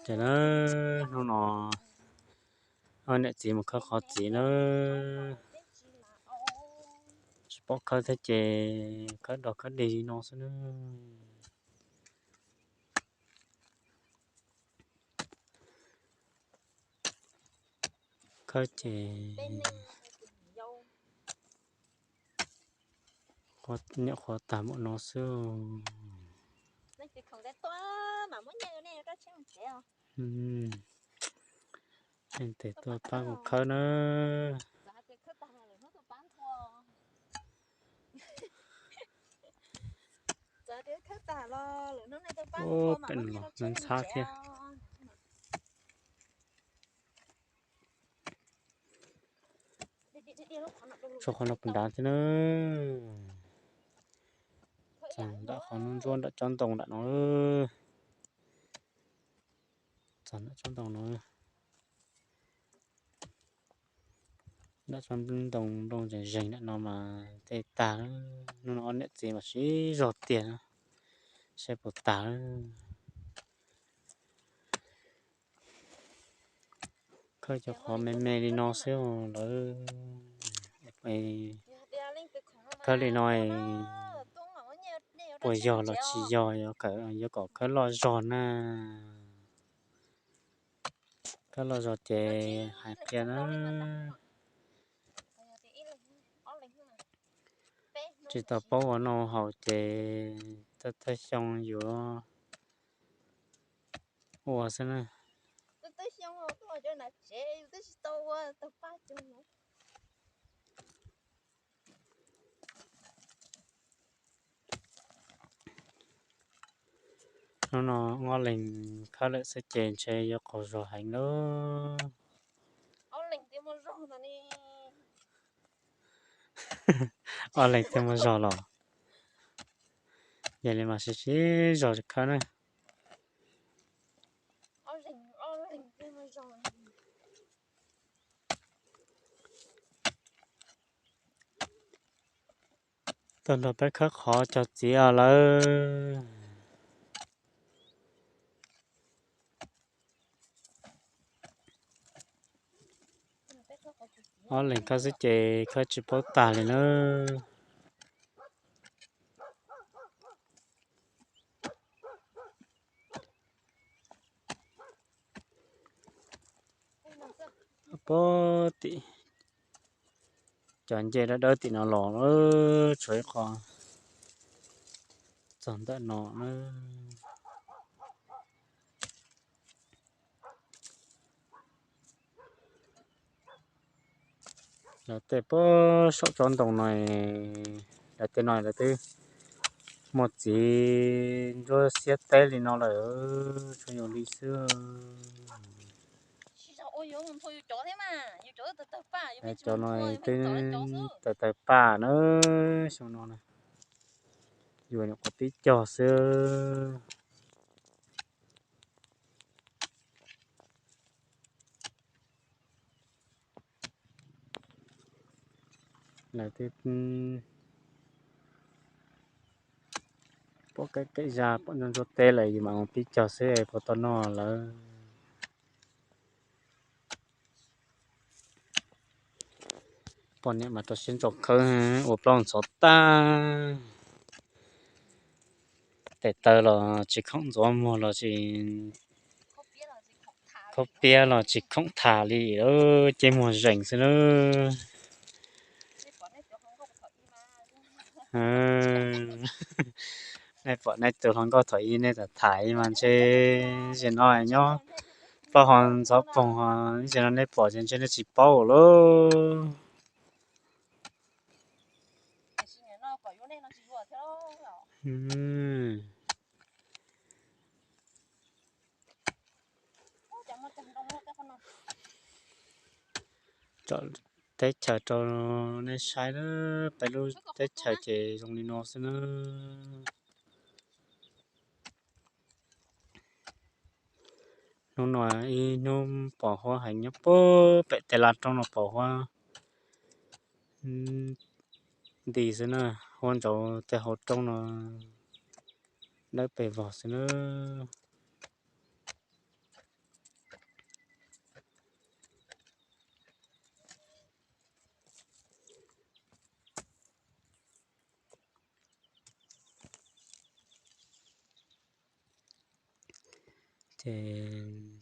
Ces na, hnub no ob niam txiv mus khawb qhov txiv na, tsis pom khawb thiab ces khawb dog khawb dig li no xwb na. Khawb ces nyuam qhuav tag npaum no xwb. Tes tuaj pab kuv khawb na. Ub, pem no ntxhab thiab. Tso qhov no puas nrad thiab na. Txog ntawm qhov ntsuab nram tsob ntoo nram no. Txog nram tsob ntoo no. Nram tsob ntoo nplooj zeeg zeeg nram no mas tej tag. Hnub no ob niam txiv mas siv zog tiag, saib puas tag. Khawb cov qhov me me li no xwb lawm. Khawb li no puas yog los tsis yog, yuav kom khawb loj zog na. Khawb loj zog ces hais qhia na. Tsis tau paub ua noj haus ces thawj thawj xyoo yuav ua xwb na. Hnub no ob leeg khawb lawm xwb ces ntshe yuav qaug zog heev lawm. Ob leeg thiaj muaj zog los, yog li mas sib sib zog khawb na. Tuaj nrog peb khawb qhov cog txiv os lawm. Ob leeg khawb xwb ces khawb tsis paub tag li na. Pog tim cov ncej dawb dawb tim no los, tshuav ib qho txog ntawm no na. Lawv tej puag saum tsob ntoo no, lawv tej no lawv twb muaj txiv ntsuab xiab teb li no lawm, tsuas yog li xwb. Cov no twb tawg tawg paj na, xyoo no na, yuav nyuam qhuav pib cog xwb. Lawv twb pom kev kev zaj pom ntsuab ntsuab teb lawm, yus mam mus pib cog xwb puas tau noj lawm. Poj niam mas rau siab ntso khawb, ua plaub ntxhov tag. Tes taw los tsis khoom ntxuav, muag los tsis khaub piab los tsis khoom tham li, ces muag zeem xwb na. Nej pom nej tus hluas nkauj thaum ub nej tham tham mas ntshe, zaum no nyob plaub hau ntxhov poog, zaum no nej pom ces ntshe nej tsis paub lauj. Tso teb chaws rau nej saib na, peb lub teb chaws ces zoo li no xwb na. Hnub no ib hnub pos huab heev, nyob puag pem tej laj roob no pos huab nti xwb na, huab nraud tej hauv roob no dawb pes vog xwb na. Ces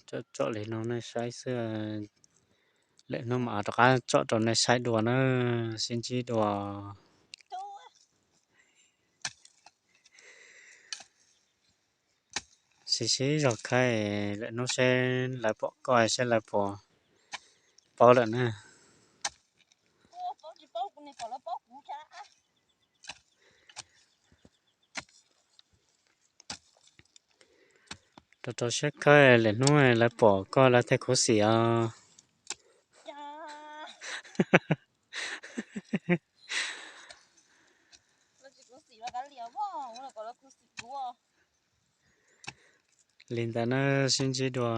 tsom tsom li no nej saib xwb, lwm hnub mam rov qab tsom rau nej saib dua na, sib ntsib dua. Sib sib zog khaib, lwm hnub seb lawv pom koj seb lawv puas paub lawm na. Rau rau siab khaib, lwm hnub lawv pom koj lawv thiaj khuv xim os. Li ntawd na, sib ntsib dua.